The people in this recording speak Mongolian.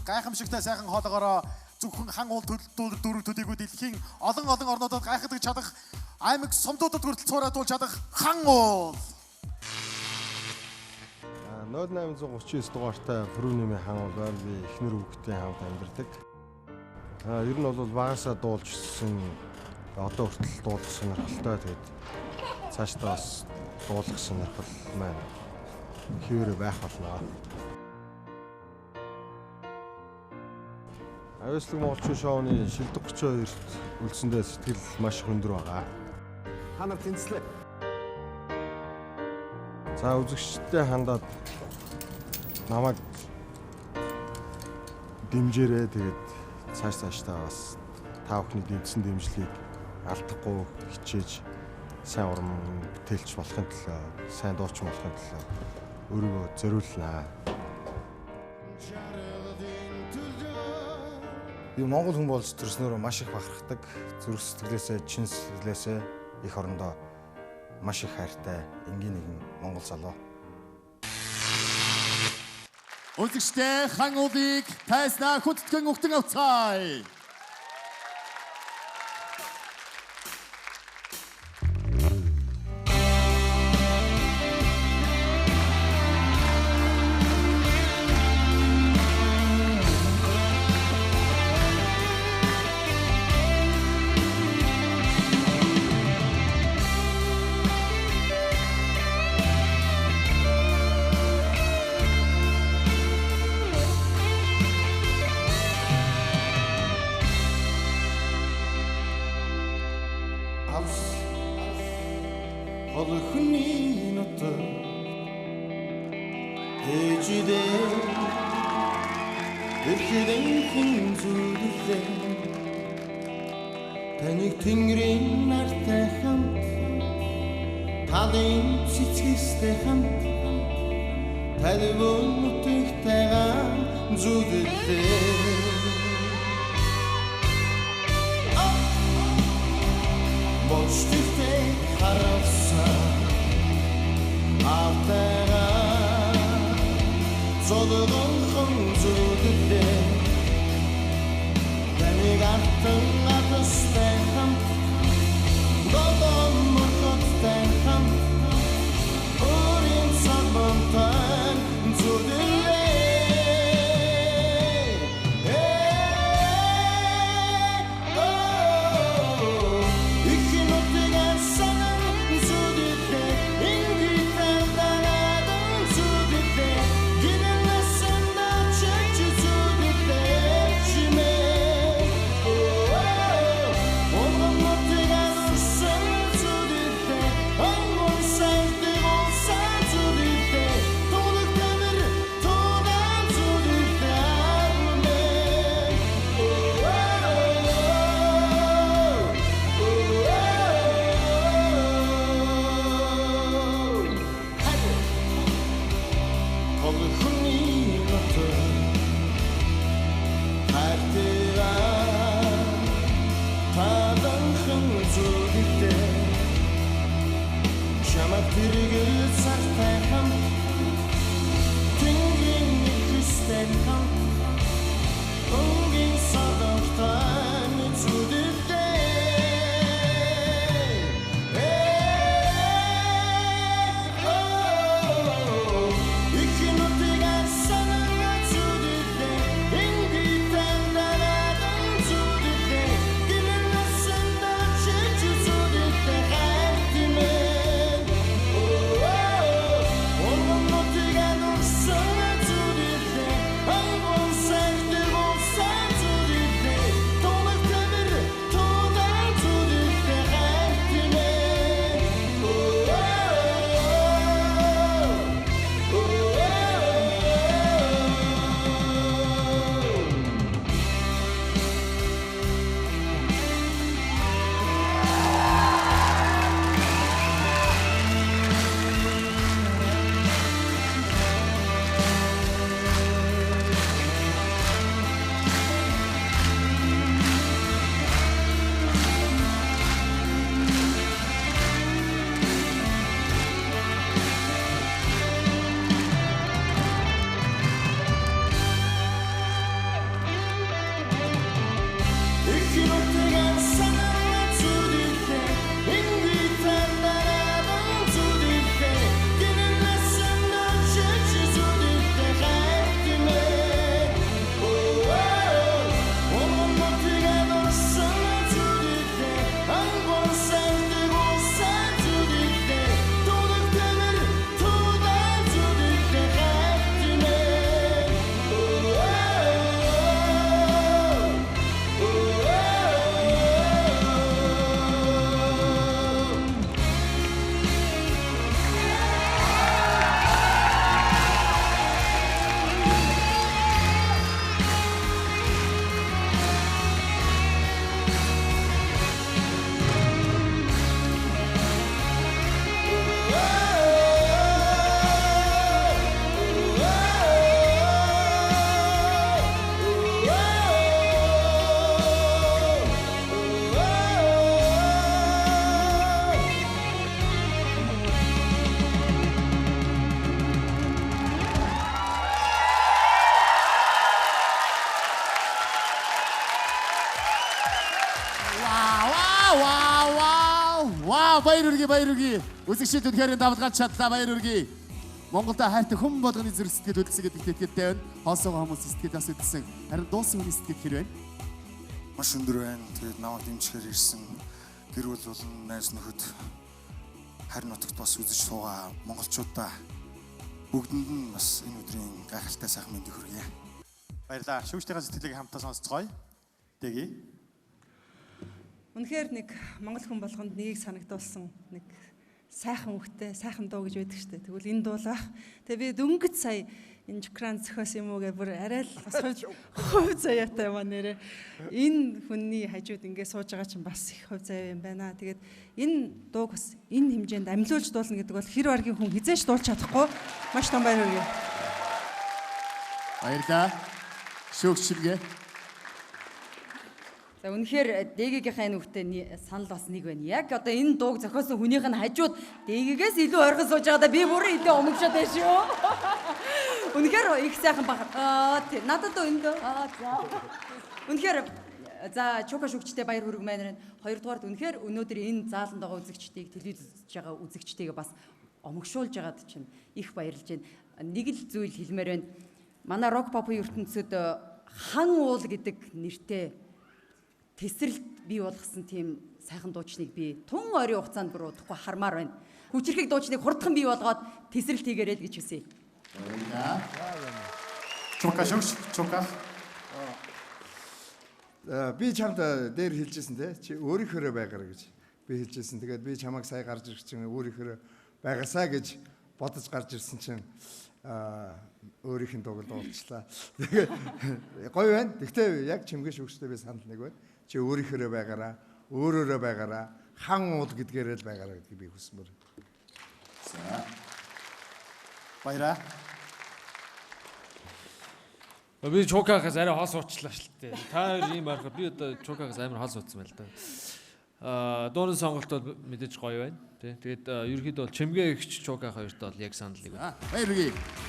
Гайхамшигтай сайхан хоолоогоороо зөвхөн хан уул дүүрэг төдийгүй дэлхийн олон олон орнуудад гайхдаг чадах аймаг сумдуудад хүртэл цуураадуулж чадах хан уул. 0839 дугаартай Пүрүнэмийн хан уул байна. Би эхнэр хүүхдийн хамт амьдардаг. Ер нь бол багасаа дуулж өссөн, одоо хүртэл дуулах сонирхолтой. Тэгээд цаашдаа бас дуулах сонирхол маань хэвээрээ байх болно. Авьяаслаг монголчуу шоуны шилдэг 32-т үлдсэндээ сэтгэл маш их өндөр байгаа. Та нар тэнцлээ. За үзэгчдээ хандаад намайг дэмжээрэй. Тэгээд цаашдаа бас та бүхний дэмжсэн дэмжлэгийг алдахгүй хичээж сайн уран бүтээлч болохын төлөө, сайн дуучин болохын төлөө өөрийгөө зориулнаа. Би монгол хүн болж төрснөөрөө маш их бахархдаг. Зүрх сэтгэлээсээ, чин сэтгэлээсээ их орондоо маш их хайртай энгийн нэгэн монгол залуу. Үзэгчдээ хан уулыг тайснаа хүндэтгэн өгтөн авцгаая. Хол хүний нутаг ээжидээ ирэхэд энхэн зүудлээ. Таныг тэнгэрийн нартай хамт, талын цэцгэстэй хамт, талбай нутагтайгаа зүудлээ. Болчтой харсан автайгаа зодгонхон зүудлээ. Таныг артан атастай хамт, долоон мөрхөдтэй хамт, өөрийн салбантай зүудлээ. За баяр хүргэе, баяр хүргэе. Үзэгчид үнэхээр давлгааж чадлаа, баяр хүргэе. Монголд хайртай хүн болгоны зүрх сэтгэл хөдлөсөн гэдэгт итгэлтэй байна. Хоосоогоо хүмүүс сэтгэл бас хөдөлсөн. Харин дуусан хүний сэтгэл хэр байна? Маш өндөр байна. Тэгээд намайг дэмжихээр ирсэн гэр бүл болон найз нөхөд харь нутагт бас үзэж суугаа монголчуудаа бүгдэнд нь бас энэ өдрийн гайхалтай сайхан мэндийг хүргье. Баярлалаа. Шүүгчдийн сэтгэлийг хамтдаа сонсцгоё. Дэги. Үнэхээр нэг монгол хүн болгонд нэгийг санагдуулсан нэг сайхан үхтэй, сайхан дуу гэж байдаг штэ. Тэгвэл энэ дуу л бах. Тэгээ би дөнгөж сая энэ Жукран зөхиос юм уу гэ бүр арай л бас хувь заяатай юм а нэрэ. Энэ хүний хажууд ингээ сууж байгаа чинь бас их хувь заяа юм байна. Тэгээд энэ дууг бас энэ хэмжээнд амьлуулж дуулна гэдэг бол хэр баргийн хүн хизээч дуулж чадахгүй. Маш том баяр хүргэе. Баярлалаа. Шүүгч шимгээ. За үнэхээр Дэгигийнхаа энэ үхтэй санал бас нэг байна. Яг одоо энэ дууг зохиосон хүнийх нь хажууд Дэгигээс илүү ойрхон сууж байгаадаа би бүр илүү омгшоод байна шүү. Үнэхээр их сайхан баг. Аа тий надад дөө энэ дөө. Аа за. Үнэхээр за Чука шүүгчтэй баяр хүргэмээр байна. Хоёрдугаарт үнэхээр өнөөдөр энэ зааланд байгаа үзэгчдийг телевиз үзэж байгаа үзэгчдийг бас омгшуулж байгаад чинь их баярлж байна. Нэг л зүйл хэлмээр байна. Манай рок попын ертөнцид хан уул гэдэг нэртэй тесрэлт бий болгосон тийм сайхан дуучныг би тун ойрын хугацаанд бүр удахгүй хармаар байна. Хүчирхэг дуучныг хурдхан бий болгоод тесрэлт хийгээрэй л гэж хүсье. Чука шүүгч, Чука. Би чамд дээр хэлжсэн те чи өөрийнхөөрөө байгаарай гэж би хэлжсэн. Тэгээд би чамайг сая гарч ирэх чинь өөрийнхөөрөө байгаасаа гэж бодож гарч ирсэн чинь өөрийнх нь дууг дуулчлаа. Тэгээд гоё байна. Гэхдээ яг чимгээ шүүгчтэй би санал нэг байна. Чи өөрийнхөөрөө байгаараа, өөрөөрөө байгаараа, хан уул гэдгээрээ л байгаараа гэдгийг би хүсмээр. За. Баяраа. Би Чукахаас арай хол суучлаа шүү дээ. Та хоёр ийм арга би одоо Чукахаас амар хол суудсан байл та. Дууны сонголт бол мэдээж гоё байна. Тэ. Тэгээд ерөнхийдөө бол Чимгээ эгч Чуках хоёрт бол яг санал нэг байна. Баяр хүргэе.